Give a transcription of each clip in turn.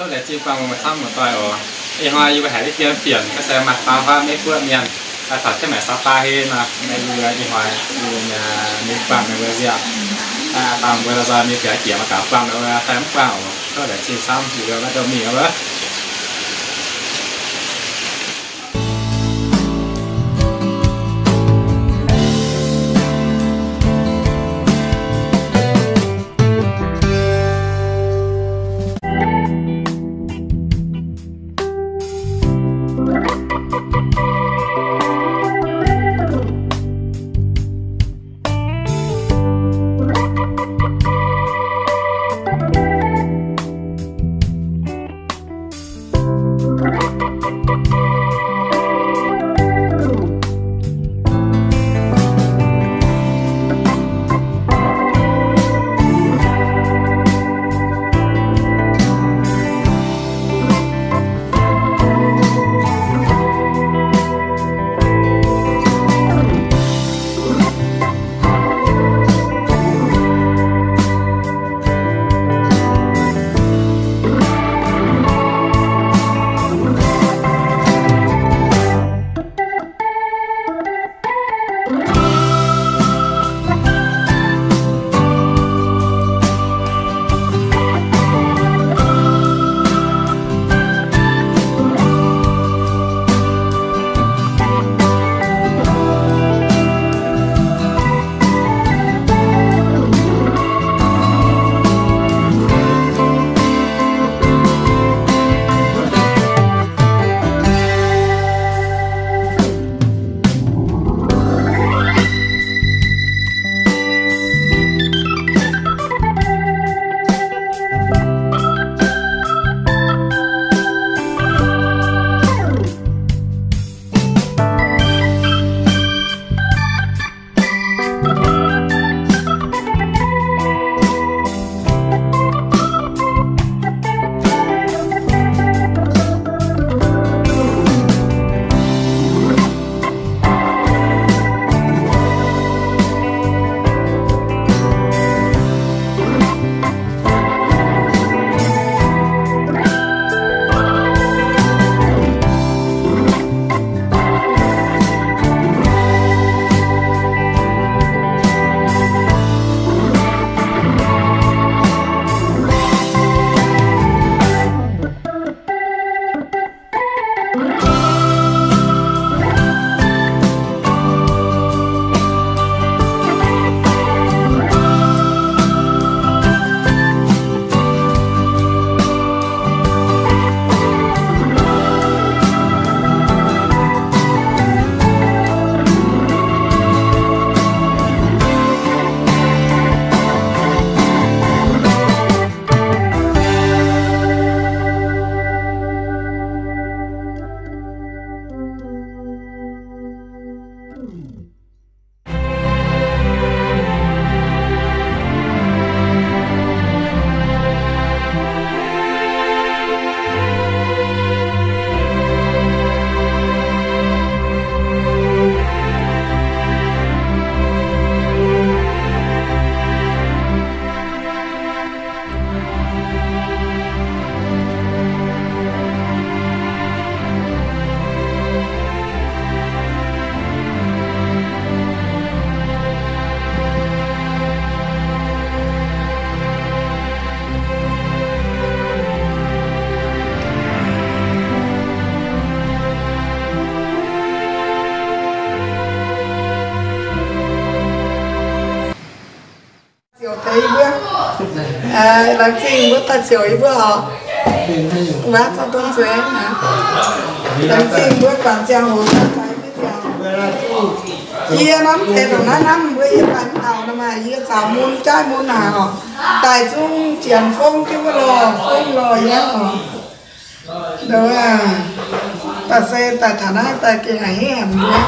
Laengz zingh buangh mbuo camv muoz-doic oc. Ih hnoi yie mbuo haiz deix dien fienx, ga'sie maaih faam-faam maiv buoqv mienh, taux jienv maengx saux baac heh nor, ih hnoi yie mbuo nyei buangh meih mbuo nziaauc. Dangh mbuo la'nzoih mingh biaux jiex mangc gaax buangh meih mbuo fai mv buangh oc. Laengz zingh camv, yie mbuo maiv ndomh mingh oc. Ziouc deix yie mbuo, laengz zingh mbuo daaih ziouc yie mbuo oc. Waac zorqv dongh zueiz, laengz zingh mbuo guangc ziangh hoc daaih zeix mbuo ziangh hoc. Yie norm zeiz ndongc naaiv hnamv mbuo yie daaih mv taux nor maah, yie zaux mun jaiv mun naaic oc. Daaih zungv janx fongv jienv wuov lorh, fongv lorh yie oc. Dongh wuov, daaih se daaih taux naaiv daaih gengh a'hneiv haic mbuo.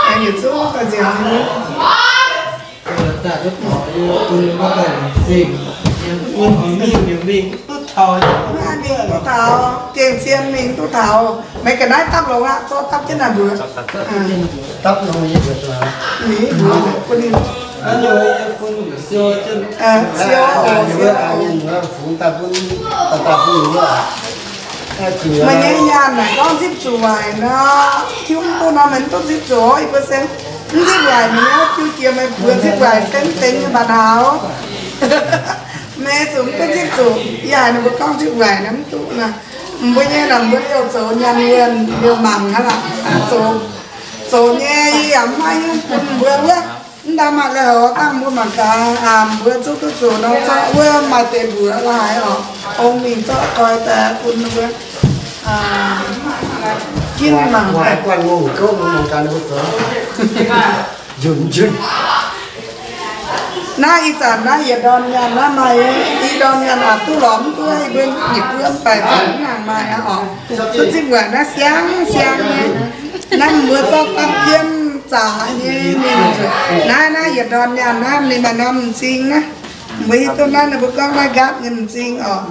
Aengx yietc zungv daaih nziaauc mbuo. Mingh duqv taux, gengh zien mingh duqv taux. Meih ga'naaiv dapv longx aqv, zorqv dapv jienv naaic mbuox. Dapv longx, mbuox ninh. Siou oc, siou oc. Meih nyei nyaanh naaic gorngv nzipc zuqc waaic nor, tiuv mv duqv nor, meih mv duqv nzipc zuqc oc. Yie mbuo se mv nzipc waaic mi'aqv, jiu jiex meih mbuo nzipc waaic se mv deix nyei mbatc haaix. Meih zuqc mv duqv nzipc zuqc. Yie haiz ninh mbuo gorngv nzipc waaic naaic mv duqv nor. Mbuo nyei naaic mbuo liouh zoux nyaanh wuonh liouh mangc hnangv aqv. Zoux, zoux nyei yie yaac mv maaih nyungc bun mbuo wuov. Mv daaih maaih la'haux dangh mbuo mangc gaax, mbuo zuqv duqv zuqc nor zorqv wuov maaih deix mbuox la'haiz oc. Ong mingh zorqv koi daaih bun mbuo ginv mangc. Naaiv ih zanc naaiv yietc ndorn nyaanh naaiv maaih, i ndorn nyaanh aqc duqv lorz mv duqv, yie mbuo yietc buo mv baac zanc mv nangc maaih aqv oc. Duqv zipv wuaic naaiv siang siang nyei. Naaiv mbuo zorqv dapv jienv zaqc nyei mingh zuqc. Naaiv, naaiv yietc ndorn nyaanh naaiv ninh maaih norm m'zing naaiv. Mbuo hiuv duqv naaiv ninh mbuo gorngv naaiv nqaatv nyei m'zing oc.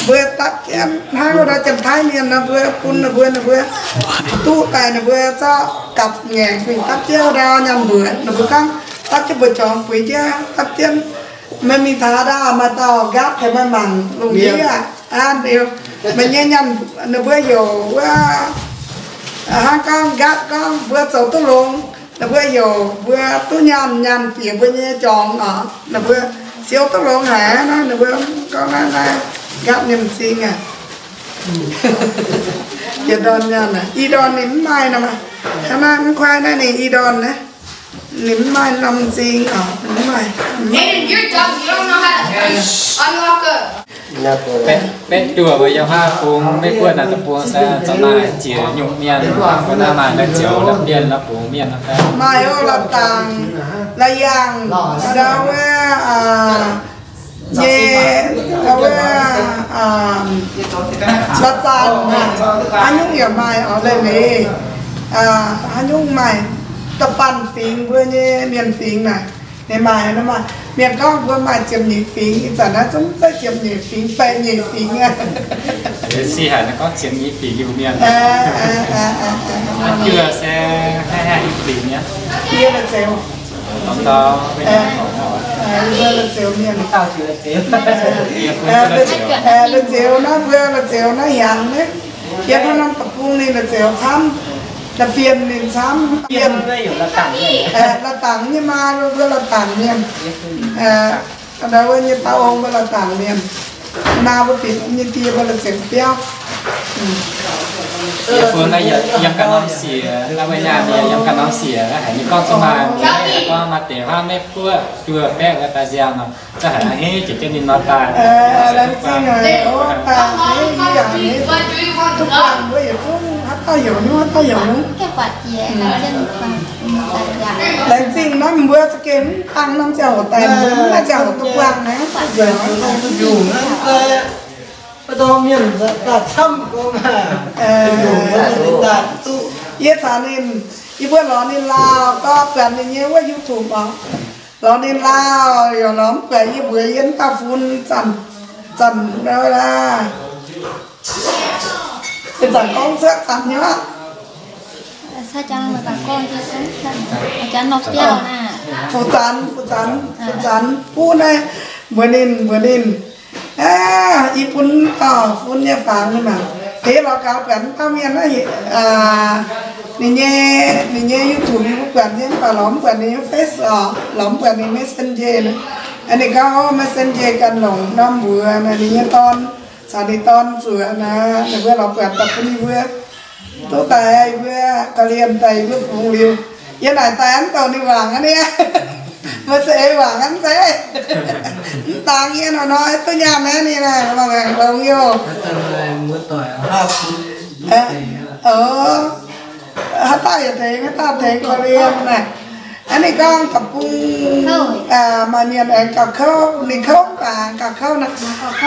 Mbuo dapv jienv hnangv wuov ndau Janx-Taiv mienh nor, mbuo bun ninh mbuo, ninh mbuo duqv daaih ninh mbuo zorqv gapv ngaengc mingh dapv jienv ndau nyaanh mbuoqc. Ninh mbuo gorngv dapv jienv mbu'jorngx buix jienv dapv jienv. Meih mingh taux ndau maaih dauh nqaatv tengx meih mangc lungh ndiev aqv. Meih nyei nyaanh ninh mbuo heuc wuov, hnangv gorngv nqaatv gorngv mbuo zoux duqv longx, ninh mbuo heuc mbuo duqv nyaanh, nyaanh bieqc mbuo nyei jorngx oc. Ninh mbuo siou duqv longx haic naaiv, ninh mbuo gorngv naaiv, naaiv nqaatv nyei m'zing aqv. Yietc ndorn nyaanh aqv, i ndorn ninh mv maaih nor, hnangv naaiv mv kuaaiv naaiv ninh i ndorn naaiv. Ninh mv maaih norm m'zing oc, ninh mv maaih. Baeqv duoh mbuo yiem haav bung Meiv Guoqv naaic deic-bung se zoux naaic jiex nyungc mienh, mbuo naaiv maaih la'zioux la'bienh la'bungx mienh. Maaih oc, la'dangc, la'yaangh, ndau wuov, nyei, ndau wuov, la'zanc, haaix nyungc yaac maaih oc, leiz-leiz, haaix nyungc maaih. Da'faanh fingx mbuo nyei mienh fingx naaic, ninh maaih, ninh maaih. Mienh gorngv mbuo maaih ziepc nyeic fingx, ih zanc naaiv zungv zeiz ziepc nyeic fingx, baeqc nyeic fingx aqv. Sic haic naaiv gorngv ziepc nyeic fingx liuz mienh. Juoh se haih haih fingx nyei. Yie la'zioux. Mbuo la'zioux mienh. La'zioux naaiv, mbuo la'zioux naaiv hiaangx naaiv. Yiem haaix norm deic-bung ninh la'zioux camv, da'fienh ninh camv, fienh. La'dangc nyei maa, mbuo la'dangc mienh. Ndau wuov nyei dauh ong mbuo la'dangc mienh. Maa mbuo bieqc nyei die mbuo la'zioux biauv. Yie bun naaiv yiem ganh norm siec, naaiv wuov nyaanh yiem ganh norm siec, haiz ninh gorngv zuqc maaih, gorngv maaih deix huaav Meiv Guoqv juoh baeqv wuov daaih nziaamv nor, za'gengh haiz jienv ninh nor daaih. Laengz zingh haic, o, daaih, yie yaac duqv buangh mbuo yietc zungv, haaix dauh heuc nyungc, haaix dauh heuc nyungc. Laengz zingh naaiv mbuo za'gengh mv dangh norm ziangh hoc daaih, mbuo mv maaih ziangh hoc duqv buangh naaiv. Yie caux ninh, yie mbuo lorz ninh laauh gorngv buatc ninh nyei wuov YouTube oc. Lorz ninh laauh, yaac lorz mv buatc yie mbuox yie mv dauh fun zanc, zanc aqv. Ih zanc gorngv cuotv zanc nyei aqv. Fu zanc, fu zanc, fu zanc, fu zanc buv naaiv, mbuox ninh, mbuox ninh, ih bun dauh fun nyei fangx ninh mangc. Deix lorz gaux buatc mv dauh mienh naaiv, ninh nyei, ninh nyei YouTube yie mbuo buatc nyei, mv baac lorz mv buatc ninh nyei Face oc, lorz mv buatc ninh Messenger naaiv. Ninh gorngv Messenger ganh longc norm mbuox naaiv, ninh nyei dorn caux ninh dorn zuoqc naaiv, ninh mbuo lorz buatc daaih bun yie mbuo duqv daaih yie mbuo korv-lienh daaih yie mbuo fungx liuz. Yie naaic daaih mv douc ninh wangc aqv nie. Mbuo za'eix wangc aqv zeiz. Mv dangx yie hnoi-hnoi duqv nyaanh naaiv ninh naaic, mangc longx youh. Haaix dauh yaac tengx, haaix dauh tengx korv-lienh naaic. Aa, ninh gorngv da'bung maaih mienh aengx gauh kouv, ninh kouv mv baac aengx gauh kouv naaic.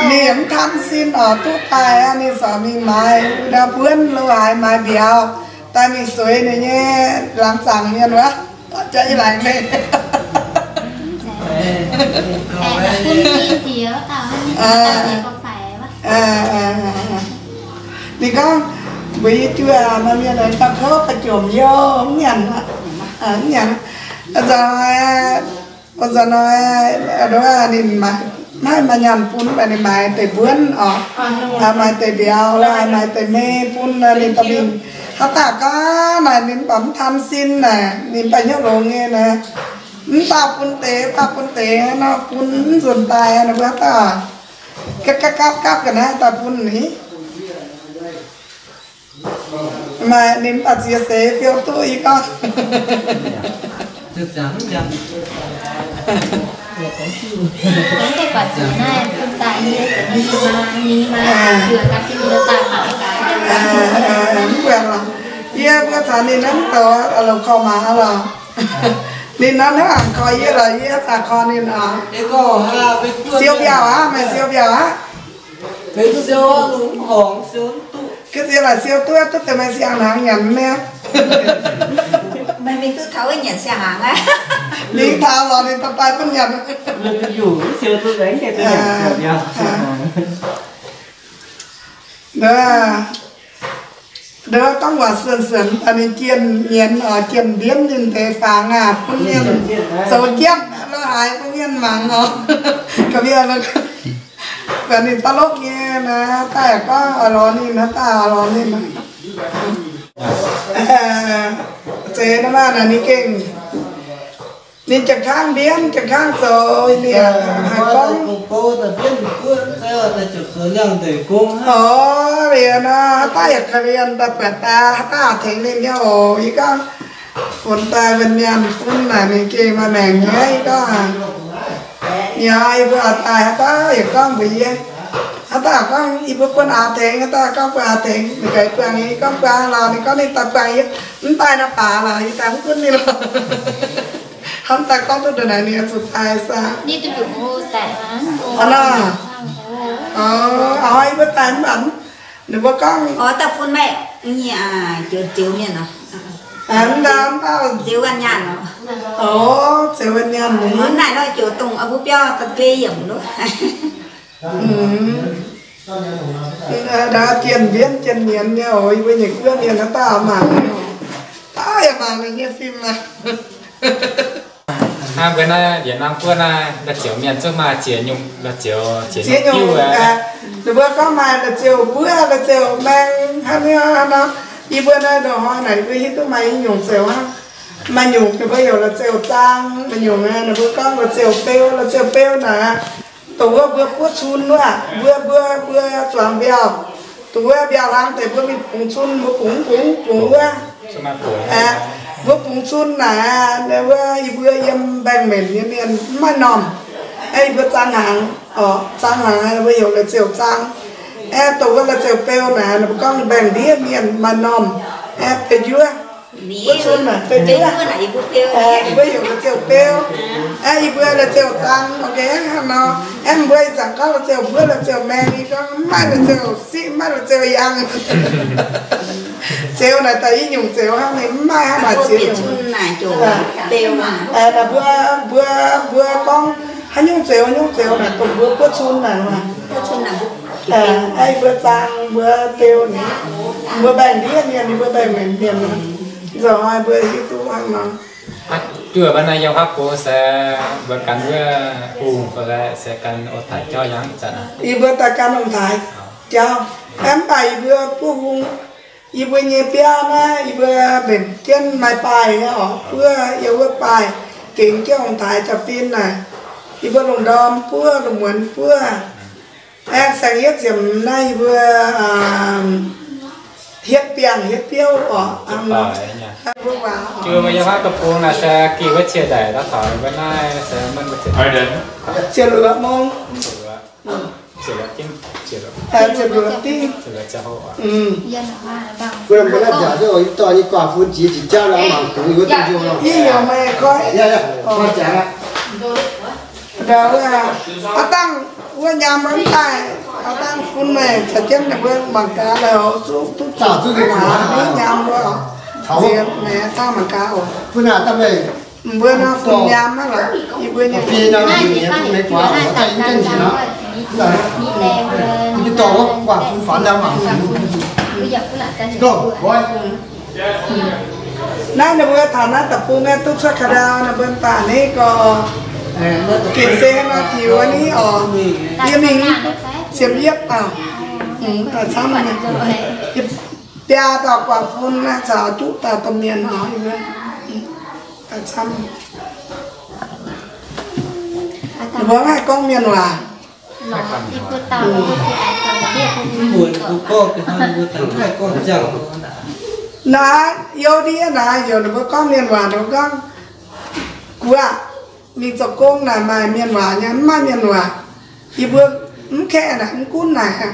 Ninh yaac mv tan sin oc, duqv daaih aqv, ninh zorc mingh maaiz ndau buonv lo haaix maaiz mbiauz daaih mingh sueix ninh nyei laangz zaangc mienh wuov. Jaax yie laengz meih. Ninh gorngv mbuox yie juoh, maaih mienh aengx gauh kouv gauh jomc youh, mv nyanc, mv nyanc. Nzauh Nzunc hnoi ninh maiv maaih nyaanh bun, mv baac ninh maaiz deix mbuonv oc, maaiz deix mbiauz, maaiz deix hmei bun ninh dorh mingh. Haaix dauh gorngv naaic ninh mv baac mv tan sin naaic, ninh mv baac hnyouv longx nyei naaic. Mv dauh bun deix, dauh bun deix nor, bun mv nzunc daaih ninh mbuo haaix dauh gapv gapv gapv gapv ga'naaiv daaih bun ninh. Maaih ninh mv baac ziex seix fiou duqv i gorngv. Mv buatc lorqc. Yie mbuo caux ninh naaiv mv douc longc korv-maac lorqc. Ninh nor hnangv korv yie lorqc, yie zaqc korv ninh oc. Siou mbiauh aqv, maaih siou mbiauh aqv. Ga'sie laaic siou duqv, duqv deix maaih siang-hnaangx nyanc nyei. Mingh taux lorqc ninh daaih daaih bun nyanc. Nduov, nduov gorngv waac suonc-suonc daaih ninh jienh nyienz oc, jienh mbienv ninh deix fangx aac, bun mienh zoux jienv lo haaix bun mienh mangc oc. Ga'mienh buatc ninh da'lopv nyei naaic, daaih yaac gorngv oix lorz ninh, daaih oix lorz ninh. Zeiz nor maah, naaic ninh gengh, ninh jangx-kangv mbienv, jangx-kangv zoux, ninh haih gorngv. Orv, liuz nor, haaix dauh yaac korv-lienh daaih buatc daaih, haaix dauh tengx ninh nyei oc. Yie gorngv, funx daaih mbuo nyaanh fun naaic ninh gengh maaih maengc nyei. Yie gorngv, yie mbuo oix daaih, haaix dauh yaac gorngv mbuox yie, haaix dauh gorngv yie mbuo bun aax tengx, haaix dauh gorngv bun aax tengx. Ninh gaax buangh yie, yie gorngv buangh lorqc. Ninh gorngv ninh daaih buangh yie, mv daaih nor baac lorqc, yie daaih mv gunv ninh lorqc. Hnamv daaih gorngv duqv ndongc naaic ninh zuqc daaih saah? Hnangv nor, yie mbuo daaih mv baac ninh mbuo gorngv, mv daaih, mv daaih, oc, zeux wuov nyaanh, naaiv nor joux dongh mbuo biauv da'bei yiemc loh. Jienh mbienv jienh nyienz nyei oc, yie mbuo nyei guoqv mienh naaiv daaih mangc, daaih yaac mangc ninh nyei fim aqv. Hnangv mbuo naaiv yietc norm guoqv naaiv, la'ziouc mienh zungv maaih ziex nyungc, la'ziouc ziex nyungc. Ninh mbuo gorngv maaih la'ziouc mbuov, la'ziouc maeng, hnangv nor. Yie mbuo naaiv ndongc hnoi naaic yie mbuo hiuv duqv maaih i nyungc ziouc hnangv. Maaih nyungc ninh mbuo heuc la'ziouc zaang, maaih nyungc ninh mbuo gorngv la'ziouc beu, la'ziouc beu naaic. Dongh wuov mbuo buov cun wuov, mbuo, mbuo, mbuo zuangx mbiauh. Dongh wuov mbiauh hlang deix mbuo mingh bungx cun, mbuo bungx, bungx, bungx wuov. Mbuo bungx cun naaic, wuov yie mbuo yiem mbaengx-menc nyei mienh mv maaih normh. Aeqv, yie mbuo zaang hnaangx, oc, zaang hnaangx mbuo heuc la'ziouc zaang. Aeqv, dongh wuov la'ziouc beu naaic, ninh mbuo gorngv mbaengx-ndiev mienh maaih normh. Aeqv, beu njuov, buov cun naaic, beu njuov. Yie mbuo heuc la'ziouc beu. Aeqv, yie mbuo la'ziouc zaang, oc, hnangv nor. Aeqv, mbuo ih zanc gorngv la'ziouc mbuov, la'ziouc maeng, yie gorngv mv maaih la'ziouc siqv, mv maaih la'ziouc yangh. Ziouc naaic daaih i nyungc ziouc hnangv, ninh mv maaih hnangv naaic ziex nyungc. Naaic mbuo, mbuo, mbuo gorngv haaix nyungc ziouc, haaix nyungc ziouc naaic dongh mbuo buov cun naaic. Aeqv, mbuo zaang, mbuo beu ni, mbuo mbaengx-ndiev mienh, mbuo mbaengx-menc mienh, nzauh hnoi mbuo hiuv duqv hnangv nor. Duqv mbuo naaiv yiem haav gox se mbuo gan wuov hungh fai se gan ong-taaix jauv yangh ih zanc? Yie mbuo daaih gan ong-taaix jauv. Mv baac yie mbuo buov hungh, yie mbuo nyei biauv naaiv, yie mbuo mbenc jienv maaih baaih nyei oc, buov yiem wuov baaih gengx jienv ong-taaix jaa-fin naaic. Yie mbuo lungh ndorm buov, lungh muonz buov. Aeqv, saeng-yietv ziepc hmz naaiv yie mbuo hietv biangh hietv biouv oc. Ziouc luoqc mong. Ziouc luoqc dingh. Yie heuc meih koi. Ndau wuov, aav dangh wuov nyaam wuov daaih, aav dangh bun meih caux jienv ninh mbuo mangc gaax lorqc, zuqv duqv zuqc nyaam wuov. Ziex meih dangh mangc gaax oc. Mbuo nor fun nyaam naaiv lorqc, yie mbuo nyei fun. Naaiv ninh mbuo taux naaiv deic-bung naaiv duqv cuotv ka'ndau, ninh mbuo baac naaiv gorngv Gengh se naaiv tiux ni oc. Yie mingh ziepc yietv dauh. Daaih camv, biaa dauh guangc fun naaiv caux juqv dauh domh mienh oc. Daaih camv. Ninh mbuo maiv haih gorngv mienh waac. Naaiv youh ndiev naaiv, youh ninh mbuo gorngv mienh waac, ninh mbuo gorngv, Guv aah, mingh zoux gong naaic maaih mienh waac nyei, mv maaih mienh waac. Yie mbuo mv kaeqv naaic, mv gunv naaic.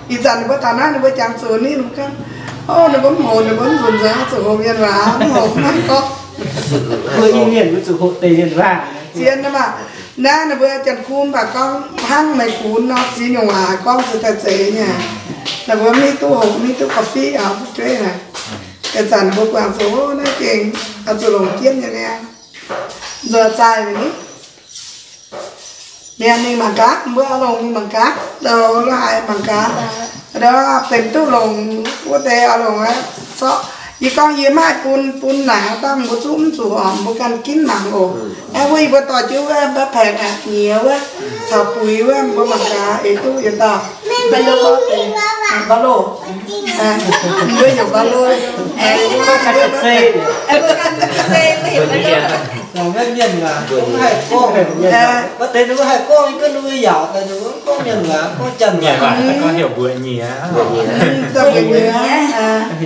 Ih zanc ninh mbuo taux naaiv ninh mbuo jangx zuqc ninh mbuo gorngv, o, ninh mbuo mv hoqc, ninh mbuo mv nzunc nzengc zuqc hoqc mienh waac, mv hoqc mv haih gorngv. Mbuo Iu-Mienh mbuo zuqc hoqc deix mienh waac. Zien maah. Naaiv ninh mbuo Janx-Kuv mv baac gorngv hnangv meih gunx nor, ziex nyungc waac gorngv zuqc daaih zeiz nyei. Ninh mbuo mv hiuv duqv hoqc, mv hiuv duqv ga'fiev aqv, fu'jueiv naaic. Ih zanc ninh mbuo buangh zuqc naaiv gengh oix zuqc longc jienv nyei niaa. Nzuonx zaih ninh Mienh mingh mangc gaax, mbuo oix longc mingh mangc gaax, loz-haaix mangc gaax. Nduov benx duqv longc wuov deix oix longc aqv. Zorqv yie gorngv yie maiv bun, bun naaic dangh mbuo zungv mv zuqc oc, mbuo ganh ginv mangc oc. Aeqv, wuov yie mbuo dorh jienv wuov mba'paengx aqv, nyiex wuov, caux buix wuov, mbuo mangc gaax eix duqv yietc dauh. Mba'loh, mba'loh. Mbuo heuc mba'loh. Mbuo ganh se, mbuo ganh se, mbuo heuc mba'loh. Mienh waac mv haih gorngv. Maaih deix ninh mbuo haih gorngv, ninh mbuo yaac daaih ninh mbuo mv gorngv mienh waac, gorngv Janx waac. Mbuox nyiex,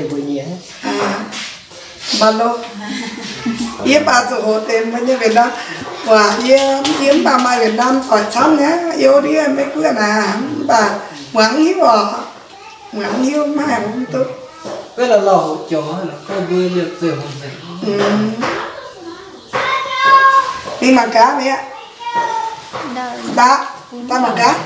mbuox nyiex. Mba'loh. Yie mv baac zuqc hoqc deix mbuo nyei Việt Nam waac. Yie, yie mv baac maaih Việt Nam doic camv nyei, yie ndiev maiv guoqv naaic, mv baac muangx mv hiuv oc. Muangx mv hiuv, mv haih hoqc mv duqv. Mingh mangc gaax mi'aqv. Daaih, daaih mangc gaax.